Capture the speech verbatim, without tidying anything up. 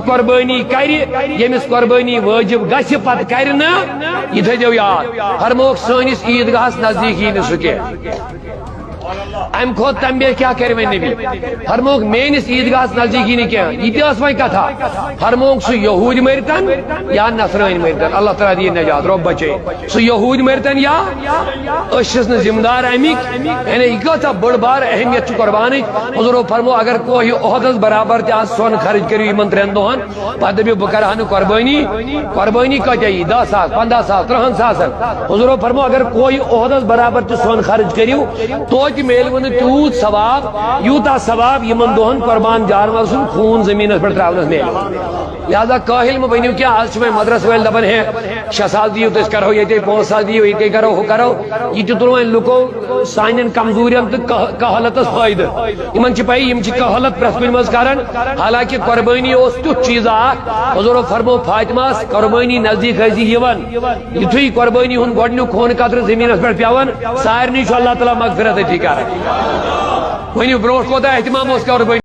قربٲنی کرِ، ییٚمِس قربٲنی وٲجِب گژھِ، پتہٕ کرِ نہٕ، یہِ تھٲیزیو یاد۔ فرمووُکھ، سٲنِس عیٖدگاہس نزدیٖک یی نہٕ سُہ کینٛہہ۔ امہِ کھۄتہٕ تمہِ بیٚیہِ کیٛاہ کرِ وۄنۍ نبی؟ فرمووُکھ، میٲنِس عیٖدگاہس نزدیٖک یی نہٕ کینٛہہ۔ یہِ تہِ ٲس وۄنۍ کتھا۔ فرمووُکھ، سُہ یہوٗدۍ مٔرتن یا نصرٲنۍ مٔرتن، اللہ تعالیٰ دِیِن نجات، رۄب بچٲیِن۔ سُہ یہوٗدۍ مٔرتن یا، أسۍ چھِس نہٕ ذمہٕ دار امِکۍ۔ یعنی یہِ کۭژاہ بٔڑ بار اہمیت چھِ قربانٕچ۔ حضورو فرمو، اگر کوہہِ احدس برابر تہِ آز سۄن خرٕچ کٔرِو یِمن ترٛٮ۪ن دۄہن، پتہٕ دٔپِو، بہٕ کرٕ ہا نہٕ قربٲنی۔ قربٲنی کۭتیاہ یی؟ دَہ ساس، پنٛداہ ساس، ترٛہن ساسن؟ حضورو فرمو، اگر کوہہِ احدس برابر تہِ سۄن خرٕچ کٔرِو، توتہِ میلوٕ نہٕ تیوٗت ثواب، یوٗتاہ ثواب یِمن دۄہن قربان جانور سُنٛد خوٗن زٔمیٖنس پٮ۪ٹھ ترٛاونس میلہِ۔ لہذا کٲہِل مہٕ بٔنِو کینٛہہ۔ آز چھِ وۄنۍ مدرسہٕ وٲلۍ دپان، ہے، شےٚ ساس دِیِو تہٕ أسۍ کرہو ییٚتے، پانٛژھ ساس دِیِو، ییٚتے کرو، ہُہ کرو۔ یہِ تہِ تُل وۄنۍ لُکو سانٮ۪ن کمزوٗرٮ۪ن تہٕ کہ-، کہالتس فٲیدٕ۔ یِمن چھِ پَیی، یِم چھِ کہالت پرٛٮ۪تھ کُنہِ منٛز کران۔ حالانکہ قربٲنی اوس تیُتھ چیٖزا اکھ، حضورو فرمو، فاطمہ ٲس قربٲنی نزدیٖک ٲسۍ یِوان۔ یُتھُے قربٲنی ہُنٛد گۄڈٕنیُک خوٗن قطرٕ زٔمیٖنس پٮ۪ٹھ پٮ۪وان، سارنٕے چھُ اللہ تعالیٰ مغفرت عطا کران۔ ؤنِو، برونٛٹھ کوتاہ اہتمام اوس قربٲنی؟